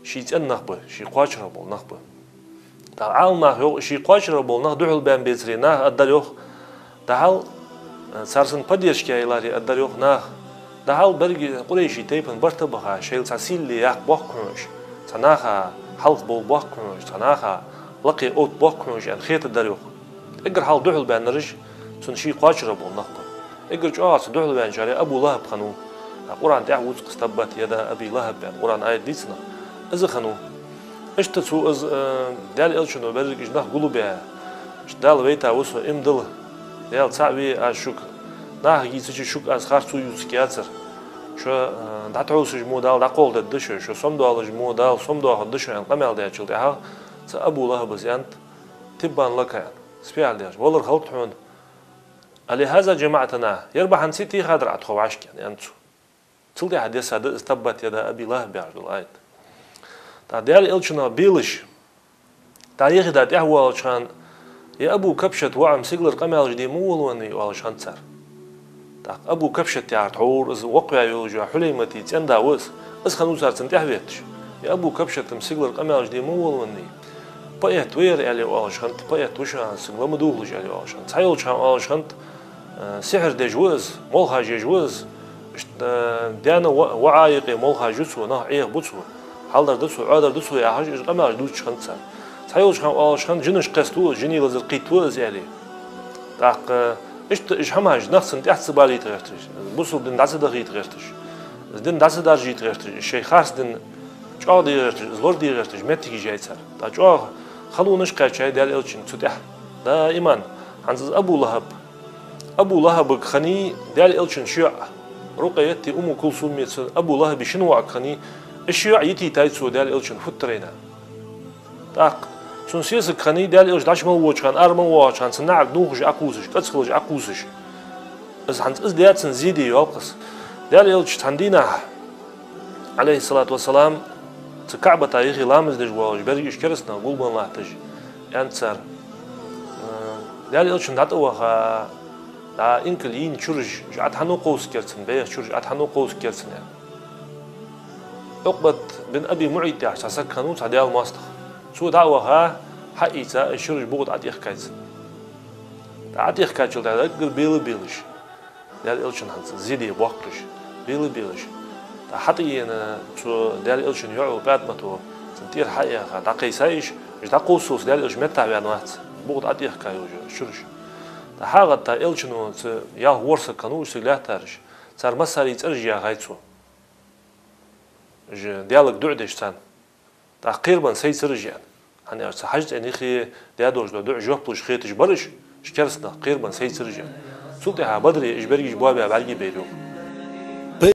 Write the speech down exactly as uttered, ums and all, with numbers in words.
ший цӀен нах ба, ший кхоачара бола нах ба. ТӀаккха Ӏаламнаха йоах, ший кхоачара бола нах духьал баьнна бецаре наха аргдар йоах, дӀахьал, э, цар цунна поддержка яь яларе аргдар йоах наха, дӀахьал берригача къурайший тайпан барт а баха, шоайла цхьа сийле яккха боахк хьона уж, цхьа наха хьалха бовла боахк хьона уж, цхьа наха лакхе отта боахк хьона уж аьнна хетаргдар йоах. Эггара хьалха духьал баьннараш цунна ший кхоачара бола нах ба. Эггара чӀоагӀа цу духьал ваьнначарех Абу ЛахӀаб хиннав. ТӀаккха Къуръан тӀа вуц-кх из, «تبت يدا أبي لهب» аьнна Къуръан аят дийцад. Из хиннав. Иштта цо из, э, Даьла Элчано берригаш нах гулбаь, иштта Дала вайта ва со, иман дилла, Даьла цаӀ ве, аз шуга, нахага йийцача шуга аз харцо ювцаргьяцар. Шо, э, дӀатхьовсаш мо Дала дӀакхалхадергда шо, шо сомадоалаш мо Дала сомадоахаргда шо аьнна къамаьл даьчул тӀехьагӀа, цу Абу ЛахӀаба аьннад: «تبا لك» аьнна. Спеал деш, валар хилда хьона. «ألهذا جمعتنا؟» Ер бахьанца тӀехьа дар Ӏа тхо вӀашка, аьннад цо. Цул тӀехьа дессад из «تبت يدا أبي لهب» яхаш дола аят. ТӀаккха Даьла Элчанах белаш, тӀаккха ехида тӀехьа воалача хана: «Я Абу Кабшат, воӀам сигалара къамаьлаш де ма волавеннавий», оалаш хиннад цар. ТӀаккха Абу Кабшат яхар тхьовра из воккхаваь йолаш йола Хьулаймата цӀен-да ва из. Из хиннав цар цунна тӀехьа ветташ. «Я Абу Кабшат, ам сигалара къамаьлаш де ма волавеннавий. Поэт ва ер», аьле оалаш хиннад. «Поэт ва шоана, саг ла ма дувгӀалаш», аьле оалаш хиннад. Цхьайолча хана оалаш хиннад: «Э, сихьр деш ва из, молхаш еш ва из. Иштта, э, даьна ва-, воӀа юкъе молхаш ю цо, нах Ӏехабу цо, хьалдар да цо, Ӏодар да цо», яхаш, уж къамаьлаш дувцаш хиннад цар. Цхьайолча хана оалаш хиннад: «Жинаш кхеставу из, жинийн лазар кхийттаву из», аьле. ТӀаккха, э, иштта уж хӀамаш нах цунна тӀехьа ца базийта гӀерташ, бусалба дин дӀа ца дахийта гӀерташ, из дин дӀа ца даржийта гӀерташ, шоай харц дин чӀоагӀде гӀерташ, из лораде гӀерташ моттигаш яьй цар. ТӀаккха чӀоагӀа халонаш кхаьчай Даьла Элчанга цу тӀехьа. Даиман, хӀанз из Абу ЛахӀаб, Абу ЛахӀабага хиннай Даьла Элчан ши йоӀ, Рукъайяти Умму Кулсуми, цу Абу ЛахӀаба шин воӀага хиннай, уж ши йоӀ йитийтай цо Даьла Элчан футтарайна. ТӀаккха цун сесаг хиннай Даьла Элча дӀачу мел воагӀача хана, ара мел воагӀача хана, цун наӀарга нувхаш Ӏокхувсаш, кӀезига хилаш Ӏокхувсаш. Из хӀанз из даь цун зе де йоалл-кх из. Даьла Элча цхьан дийнахьа, Ӏалайхи ссалату вассалам, цу КаӀбата юхе ламаз деш воаллаш, берригаш кераста нах гулбенна латташ, аьннад цар: «Э, Даьла Элчанна дӀатӀаваха, дӀа инкал йийна чураш, уж Ӏа тӀа хьан кховсаргьяр цунна, бӀеха чураш Ӏа тӀа хьан кховсаргьяр цунна?» аьнна. Ӏукъбат бин Аби МуӀайт яхаш цхьа саг хиннав, цхьа Даьла моастагӀа. Цо дӀа а ваха, хьаийца, уж чураш букъа тӀа ӀотӀехкай цунна. ТӀаккха ӀотӀехкачул тӀехьагӀа даггара бела белаш, Даьла Элчанна хӀанз зе де боаккхаш, бела белаш. ТӀаккха хьатӀаена цу Даьла Элчан йоӀо ПаьтӀмато, цун тӀера хьаийха, дӀакхайсай уж, уж дӀакховсалца Даьла Элча меттахваьнна вац, букъа тӀа ӀотӀехкай уж чураш. ТӀаккха хьагӀатта Элчано цу ялх ворхӀ саг хиннав уж цига лаьттараш, цар массарий цӀераш яьхай цо. Уж Даьлага дуӀа деш царна. ТӀаккха кхерабенна сайцар уж аьнна. ХӀана аьлча цу Хьажа цӀен юхе даь долаш дола дуӀа жоп луш хеташ бар уж, уж кераста нах, кхерабенна сайцар уж аьнна. Цул тӀехьагӀа Бадре уж берригаш боабаь бӀаргабайра йоах.